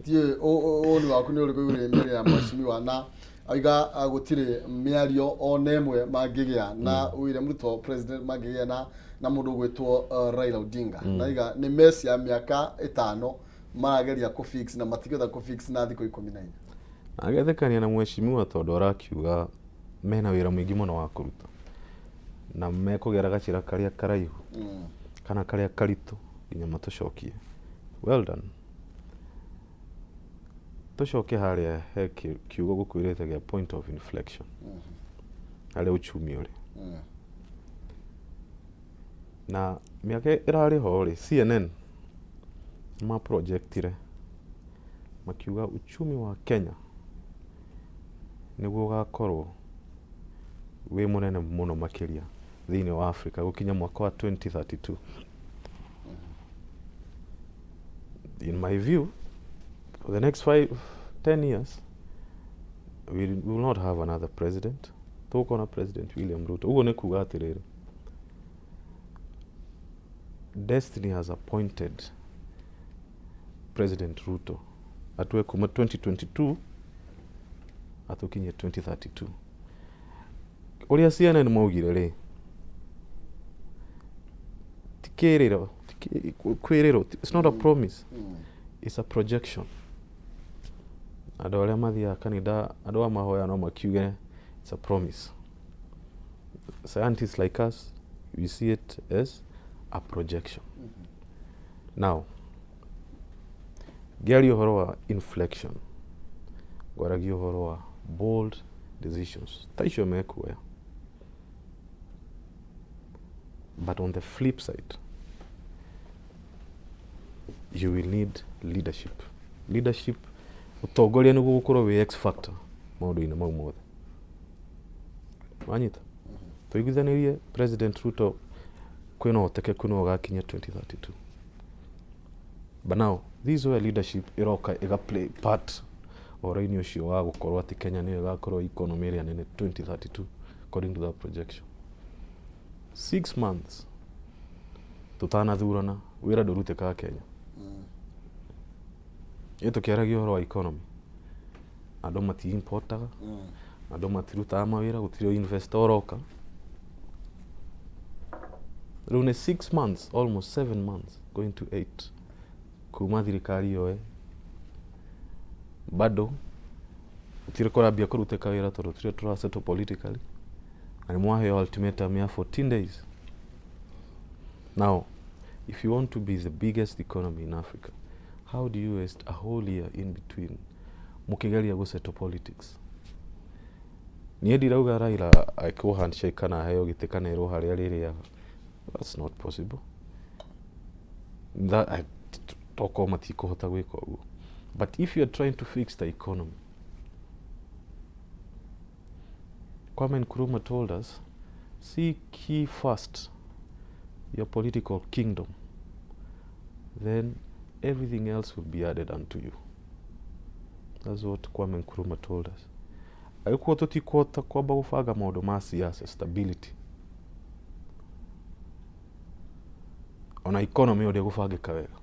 Tiũĩ woni waku nĩ ũrĩkũ igũrũ rĩa mĩario ya mheshimiwa na aiga gũtirĩ mĩario ona ĩmwe mangĩgĩa na William Ruto president, mangĩgĩa na mũndũ ũgwĩtwo Raila Odinga, na aiga nĩ mess ya mĩaka 5 marageria kũ fix na matingĩhota kũ fix na thikũ 14. Agethekania na mheshimiwa tondũ arakiuga mena wĩra mũingĩ mũno wa kũruta na mekũgera gacĩra karĩa karaihu kana karĩa karitũ nginya matũcokie. Well done. Tũcoke harĩa he kiugo gũkwĩrĩte gĩa point of inflection harĩa uchumi ũrĩ na mĩaka ĩrarĩ ho rĩ, CNN ma projectire makiuga uchumi wa Kenya nĩguo ũgakorwo Wĩ mũnene mũno makĩria thĩinĩ wa Africa gũkinya mwaka wa 2032. In my view, for the next 5 10 years we will not have another president. Tũgũkorwo na President William Ruto. Ũguo nĩ kuga atĩrĩrĩ, destiny has appointed President Ruto atue kuma 2022 atũkinyie 2032. Ũrĩa CNN maugire rĩ, ti kĩrĩro, ti kwĩrĩrwo, it's not a promise, it's a projection. Andũ arĩa mathiaga kanitha, andũ a mahoya no makiuge it's a promise. Scientists like us, we see it as a projection. Now ngĩaria ũhoro wa inflection, ngwaragia ũhoro wa bold decisions ta icio mekuoya. But on the flip side, you will need leadership. Leadership, ũtongoria, nĩguo gũkorwo wĩ X factor maũndũ-inĩ mau mothe. Wanyita, tũiguithanĩrie President Ruto kwĩna ũhotekeku no ũgakinya 2032. But now this is where leadership ĩroka ĩga play part ũhoro-inĩ ũcio wa gũkorwo atĩ Kenya nĩyo ĩgakorwo economy ĩrĩa nene 2032 according to that projection. 6 months tũtanathurana, wĩra ndũrutĩkaga Kenya. Ĩ tũkĩaragia ũhoro wa economy, andũ mati-importaga, andũ matirutaga mawĩra, gũtirĩ investor ũroka. Rĩu nĩ 6 months, almost 7 months, going to 8, kuma thirikari yoe, bado gũtirĩ kũrambia kũrutĩka wĩra tondũ tũtirĩ tũrasettle politically, na nĩ mwaheo ultimatum ya 14 days. Now if you want to be the biggest economy in Africa, how do you waste a whole year in between mũkĩgeria gũsettle politics? Niĩ ndirauga Raila ekwo handshake kana aheo gĩtĩ kana erwo harĩa rĩrĩaga. That's not possible. That tokorwo matikũhota gwĩka ũguo. But if you are trying to fix the economy, Kwame Nkrumah told us, "Seek ye first your political kingdom, then everything else will be added unto you." That's what Kwame Nkrumah told us. Angĩkorwo tũtikũhota kwamba gũbanga maũndũ ma siasa, stability, ona economy ĩyo ndĩgũbangĩka wega.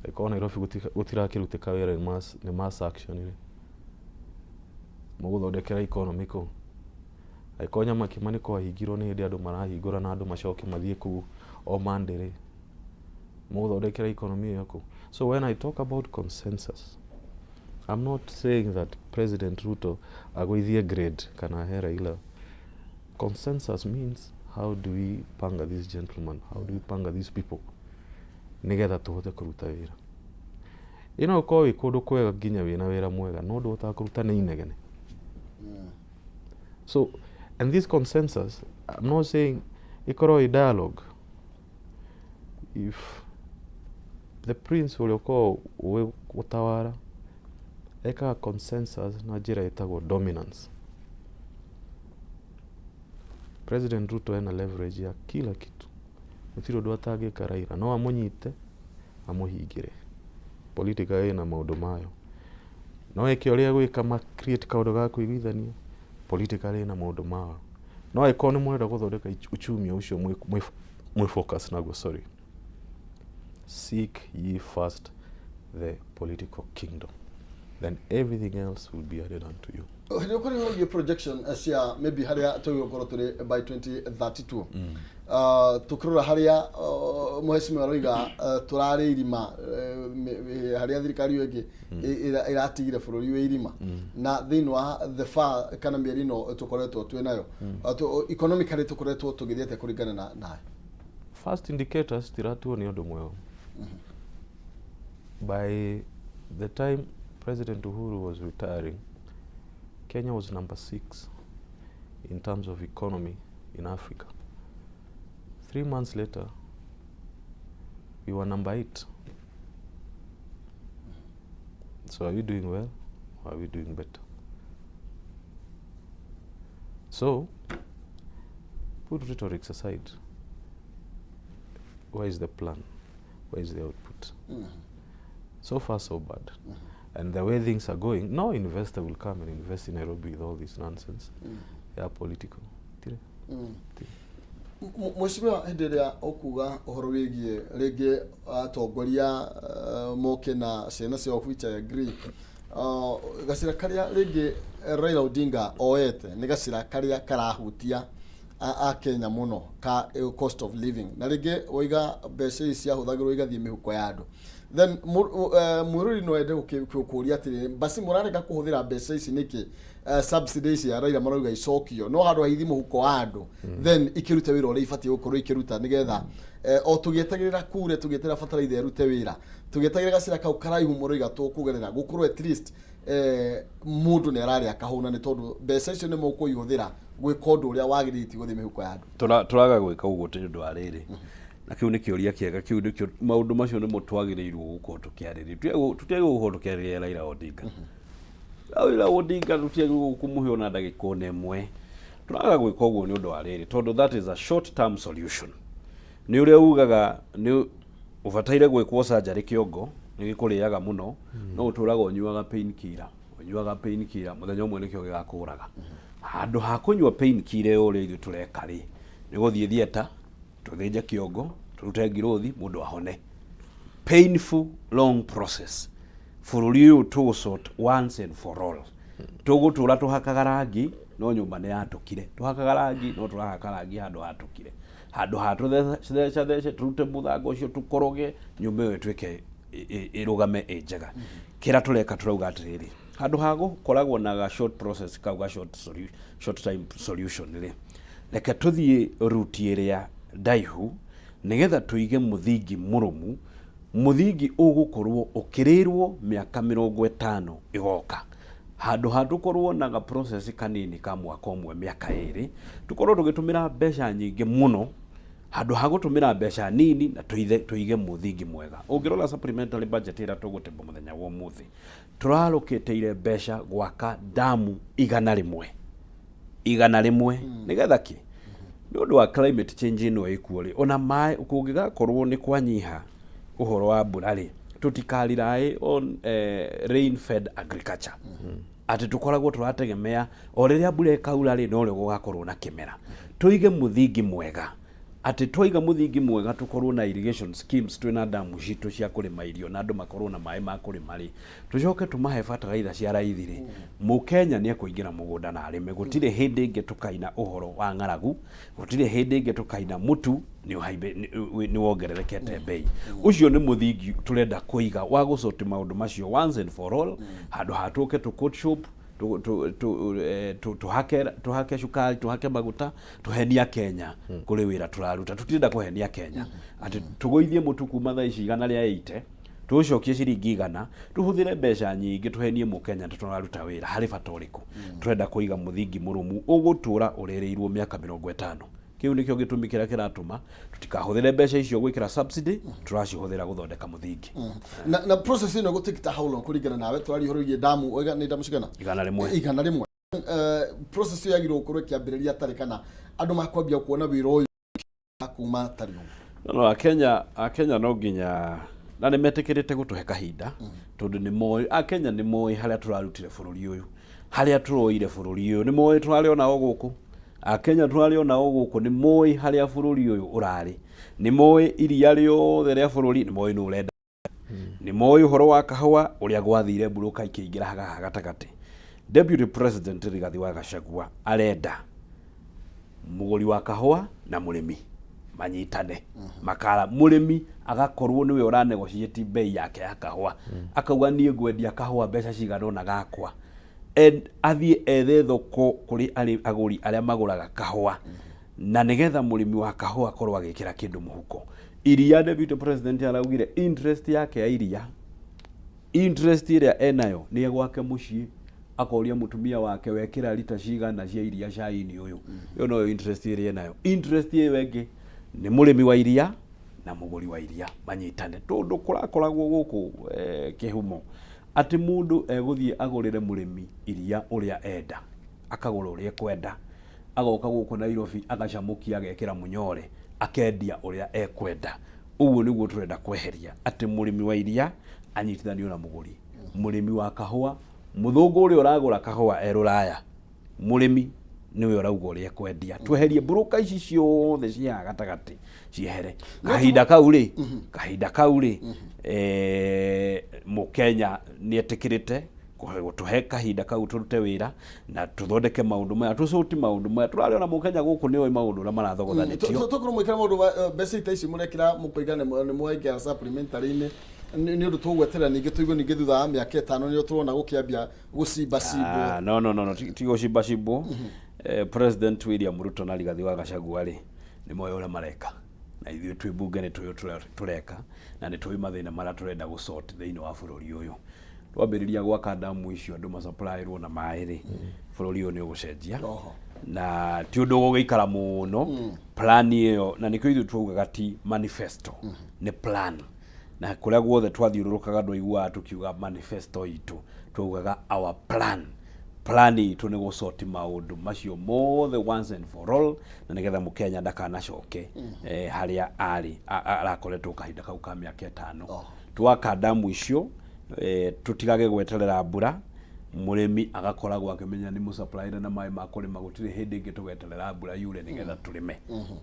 Angĩkorwo Nairobi gũtirakĩrutĩka wĩra nĩ mass action rĩ, mũgũthondekera economy kũ? Angĩkorwo Nyamakima nĩ kwahingirwo, nĩ hĩndĩ andũ marahingũra na andũ macoke mathiĩ kũu o Monday rĩ, mũgũthondekera economy ĩyo kũ? So when I talk about consensus, I'm not saying that President Ruto agũithie grade kana ahe Raila. Consensus means, how do we panga these gentlemen, how do we panga these people nĩgetha tũhote kũruta wĩra? Ĩno ũkorwo wĩ kũndũ kwega nginya wĩna wĩra mwega, no ndũhotaga kũruta nĩ inegene. So, and this consensus, I'm not saying ĩkorwo ĩ dialogue. If the prince ũrĩa ũkoragwo ũĩ gũtawara ekaga consensus na njĩra ĩtagwo dominance. President Ruto ena leverage ya kila kitu. Gũtirĩ ũndũ atangĩka Raila, no amũnyite amũhingĩre. Politica ĩna maũndũ mayo, no eke ũrĩa gwĩka ma create kaũndũ ga kũiguithania. Politically ĩna maũndũ mayo, no angĩkorwo nĩ mũrenda gũthondeka uchumi ũcio mwĩ focus naguo, sorry, seek ye first the political kingdom, then everything else will be added unto you. Hĩndĩ ĩyo kũrĩ ũgiĩ projection cia maybe harĩa tũgũkorwo tũrĩ by 2032, tũkĩrora harĩa mũhecimiwa aroiga tũrarĩ irima, harĩa thirikari ĩyo ĩngĩ ĩratigire bũrũri wĩ irima, na thĩinĩ wa the far kana mĩeri ĩno tũkoretwo twĩ nayo, economically tũkoretwo tũgĩthiĩ atĩa kũringana na nayo? First indicators tiratuonia ũndũ mwega. By the time President Uhuru was retiring, Kenya was number 6 in terms of economy in Africa. 3 months later, we were number 8. So are we doing well or are we doing better? So So put rhetorics aside, where is the plan, where is the output? So far so bad. And the way things are going, no investor will come and invest in Nairobi with all this nonsense. Yeah, political. Tire. Mheshimiwa, hĩndĩ ĩrĩa ũkuga ũhoro wĩgiĩ rĩngĩ atongoria moke na ciana ciao, which I agree, gacĩra karĩa rĩngĩ Raila Odinga oete nĩ gacĩra karĩa karahutia a Kenya mũno ka cost of living, na rĩngĩ waiga mbeca ici ciahũthagĩrwo igathiĩ mĩhuko ya andũ. Then mwĩrori no ende gũkũria atĩrĩrĩ, basi mũrarega kũhũthĩra mbeca ici nĩkĩ? Subsidy ici ya Raila marauga icokio no handũ haithi mũhuko wa andũ, then ikĩrute wĩra ũrĩa ibatiĩ gũkorwo ikĩruta, nĩgetha o tũgĩetagĩrĩra kure, tũgĩeterera bataraitha ĩrute wĩra, tũgĩetagĩrĩra gacĩra kau karaihu mũroiga tũkũgerera gũkorwo at least mũndũ nĩ ararĩa akahũna, nĩ tondũ mbeca icio nĩ mũkũihũthĩra gwĩka ũndũ ũrĩa wagĩrĩire, ti gũthiĩ mĩhuko ya andũ. Tũraga gwĩka ũguo tĩ ũndũ wa rĩrĩ, na kĩu nĩ kĩũria kĩega. Kĩu nĩkĩo maũndũ macio nĩmo twagĩrĩirwo gũkorwo tũkĩarĩrĩria. Tũtiagĩrĩirwo gũkorwo tũkĩarĩrĩria Raila Odinga. Raila Odinga tũtiagĩrĩirwo kũmũhe ona ndagĩka ona ĩmwe. Tũraga gwĩka ũguo nĩ ũndũ wa rĩrĩ, tondũ that is a short term solution. Nĩ ũrĩa ugaga nĩ ũbataire gwĩkwo surgery kĩongo, nĩ gĩkũrĩaga mũno, no ũtũraga ũnyuaga pain killer, ũnyuaga pain killer, mũthenya ũmwe nĩkĩo gĩgakũraga. Handũ ha kũnyua pain killer ĩyo, ũrĩa ithuĩ tũreka rĩ, nĩ gũthiĩ theatre, tũthĩnje kĩongo, tũrute ngirothi, mũndũ ahone. Painful long process. Bũrũri ũyũ tũgũ once and for all. Tũgũtũra tũhakaga rangi no nyũmba nĩ yatũkire, tũhakaga rangi no tũrahaka rangi handũ hatũkire, handũ ha tũthecathece, tũrute mũthanga ũcio, tũkoroge, nyũmba ĩyo ĩtuĩke ĩrũgame ĩ njega. Kĩrĩa tũreka, tũrauga atĩrĩrĩ, handũ ha gũkoragwo na ga short process kau ga short time solution rĩ, reke tũthiĩ route ĩrĩa ndaihu, nĩgetha tũige mũthingi mũrũmu, mũthingi ũgũkorwo ũkĩrĩrwo mĩaka 50 ĩgoka, handũ ha tũkorwo na ga process kanini ka mwaka ũmwe, mĩaka 2, tũkorwo tũgĩtũmĩra mbeca nyingĩ mũno handũ ha gũtũmĩra mbeca nini na tũige mũthingi mwega. Ũngĩrora supplementary budget ĩrĩa tũgũtĩmba mũthenya wa ũmũthĩ, tũrarũkĩtĩire mbeca gwaka damu 100, 100. Nĩgetha kĩ? Nĩ ũndũ wa climate change ĩno ĩkuo rĩ, ona maĩ kũngĩgakorwo nĩ kwanyiha ũhoro wa mbura rĩ, tũtika rely on rain fed agriculture, atĩ tũkoragwo tũrategemea o rĩrĩa mbura ĩkaura rĩ, no rĩo gũgakorwo na kĩmera. Tũige mũthingi mwega, atĩ twaiga mũthingi mwega, tũkorwo na irrigation schemes, twĩna damu citũ cia kũrĩma irio na andũ makorwo na maĩ ma kũrĩma rĩ, tũcoke tũmahe bataraitha cia raithi rĩ, mũkenya nĩ ekũingĩra mũgũnda na arĩme. Gũtirĩ hĩndĩ ĩngĩ tũkaina ũhoro wa ng'aragu, gũtirĩ hĩndĩ ĩngĩ tũkaina mũtu nĩ wongererekete bei. Ũcio nĩ mũthingi tũrenda kũiga wa gũsort maũndũ macio once and for all, handũ ha tũke tũ court shop, tũhake cukari, tũhake maguta, tũhenia Kenya kũrĩ wĩra tũraruta. Tũtirenda kũhenia Kenya atĩ tũgũithie mũtu kuma thaa ici 180 tũcokie ciringi 100, tũhũthĩre mbeca nyingĩ tũhenie mũkenya atĩ tũraruta wĩra. Harĩ bata ũrĩkũ? Tũrenda kũiga mũthingi mũrũmu ũgũtũra ũrĩrĩirwo mĩaka 50. Kĩu nĩkĩo gĩtũmi kĩrĩa kĩratũma tũtikahũthĩre mbeca icio gwĩkĩra subsidy, tũracihũthĩra gũthondeka mũthingi. Na process ĩno gũtikita how long kũringana nawe? Tũraria ũhoro wĩgiĩ damu, waiga nĩ damu cigana? 100. 100. Process ĩyo yagĩrĩirwo gũkorwo ĩkĩambĩrĩria tarĩ kana andũ makwambia kuona wĩra ũyũ kuma tarĩ ũguo? No akenya no nginya na nĩ metĩkĩrĩte gũtũhe kahinda, tondũ nĩ moĩ, akenya nĩ moĩ harĩa tũrarutire bũrũri ũyũ, harĩa tũroire bũrũri ũyũ, nĩ moĩ tũrarĩ ona o gũkũ. Akenya tũrarĩ ona o gũkũ, nĩ moĩ harĩa bũrũri ũyũ ũrarĩ, nĩ moĩ iria rĩothe rĩa bũrũri, nĩ moĩ nũ ũrenda, nĩ moĩ ũhoro wa kahũa ũrĩa gwathire mburuka ikĩingĩra haha gatagatĩ. Deputy President Rigathi wa Gachagua arenda mũgũri wa kahũa na mũrĩmi manyitane, makara mũrĩmi agakorwo nĩwe ũranegotiate bei yake ya kahũa, akauga niĩ ngwendia kahũa mbeca cigana ũna gakwa. Athiĩ ethe thoko kũrĩ agũri arĩa magũraga kahũa, na nĩgetha mũrĩmi wa kahũa akorwo agĩkĩra kĩndũ mũhuko. Iria, Deputy President araugire interest yake ya iria, interest ĩrĩa enayo nĩ gwake mũciĩ, akoria mũtumia wake, "Wekĩra rita cigana cia iria cai-inĩ ũyũ?" Ĩyo noyo interest ĩrĩa enayo. Interest ĩyo ĩngĩ nĩ mũrĩmi wa iria na mũgũri wa iria manyitane, tondũ kũrakoragwo gũkũ kĩhumo atĩ mũndũ egũthiĩ agũrĩre mũrĩmi iria ũrĩa enda, akagũra ũrĩa ekwenda. Agoka gũkũ Nairobi agacamũkia agekĩra mũnyore akendia ũrĩa ekwenda. Ũguo nĩguo tũrenda kweheria atĩ mũrĩmi wa iria anyitithanio na mũgũri, mũrĩmi wa kahũa, mũthũngũ ũrĩa ũragũra kahũa e rũraya, mũrĩmi nĩwe ũrauga ũrĩa ekwendia. Tweherie mburũka ici ciothe ciĩ haha gatagatĩ ciehere. Kahinda kau rĩ, kahinda kau rĩ, Mũkenya nĩ etĩkĩrĩte gũtũhe kahinda kau tũrute wĩra na tũthondeke maũndũ maya, tũcũti maũndũ maya. Tũrarĩ ona Mũkenya gũkũ nĩ oĩ maũndũ ũrĩa marathogothanĩtio. Tũkorwo mwĩkĩra maũndũ mbeca ta ici mũrekĩra mũkoiga nĩ mwaingĩra supplementary-inĩ nĩ ũndũ tũgweterera ningĩ tũigue ningĩ thutha wa mĩaka ĩtano nĩrĩo tũrona gũkĩambia gũcimbacimbwo. Ah, no no no no ti gũcimbacimbwo. President William Ruto na Rigathi wa Gachagua rĩ, nĩ moĩ ũrĩa mareka, na ithuĩ twĩ mbunge nĩ tũĩ ũrĩa tũreka na nĩ tũĩ mathĩna marĩa tũrenda gũ sort thĩinĩ wa bũrũri ũyũ. Twambĩrĩria gwaka ndamu icio andũ masupplyirwo na maĩ rĩ, bũrũri ũyũ nĩ ũgũcenjia na ti ũndũ ũgũgĩikara mũno plan ĩyo, na nĩkĩo ithuĩ twaugaga ti manifesto, nĩ plan. Na kũrĩa guothe twathiũrũrũkaga ndwaiguaga tũkiuga manifesto itũ, twaugaga our plan. Plan itũ nĩ gũcoti maũndũ macio mothe once and for all, na nĩgetha mũkenya ndakanacoke harĩa arĩ arakoretwo kahinda kau ka mĩaka ĩtano. Twaka ndamu icio, tũtigage gweterera mbura, mũrĩmi agakoragwo akĩmenya nĩ mũsupplyre na maĩ ma kũrĩma, gũtirĩ hĩndĩ ĩngĩ tũgeterera mbura yure nĩgetha tũrĩme.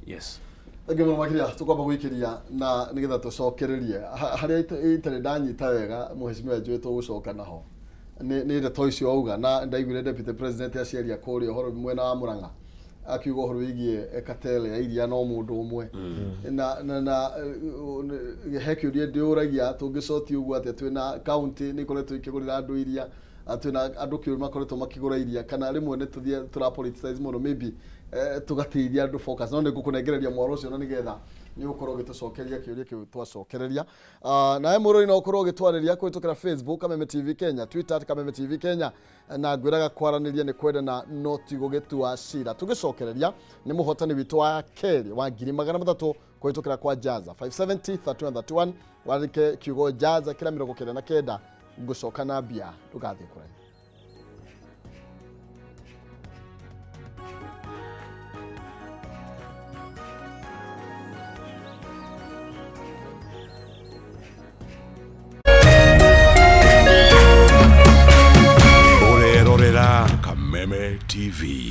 Yes. Thengiũ mũno makĩria. Tũkwamba gũikĩria na nĩgetha tũcokererie harĩa itarĩ ndanyita wega, mũhecimiwa, njũĩ tũgũcoka naho nĩ ndeto icio auga, na ndaiguire Deputy President aciaria kũrĩa ũhoro mwena wa Murang'a akiuga ũhoro wĩgiĩ cartel ya iria no mũndũ ũmwe na he kĩũria ndĩũragia, tũngĩcotia ũguo atĩa twĩna county nĩ ikoretwo ikĩgũrĩra andũ iria, twĩna andũ kĩũmbe makoretwo makĩgũra iria, kana rĩmwe nĩ tũthiĩ tũra politicize mũno, maybe tũgateithia andũ focus. No nĩ ngũkũnengereria mwaro ũcio na nĩgetha nĩ ũgũkorwo ũgĩtũcokeria kĩũria kĩu twacokereria. Nawe mũrori no ũkorwo ũgĩtwarĩria kũhĩtũkĩra Facebook Kameme TV Kenya, Twitter at Kameme TV Kenya, na ngwĩraga kwaranĩria nĩ kwendana no ti gũgĩtua cira. Tũgĩcokereria nĩ mũhotani witũ wa kerĩ wa 300,000 kũhĩtũkĩra kwa Jaza 570 31 31, wandĩke kiugo Jaza kĩra 99. Ngũcoka na mbia, ndũgathiĩ kũraihu. Ũrerorera Kameme TV.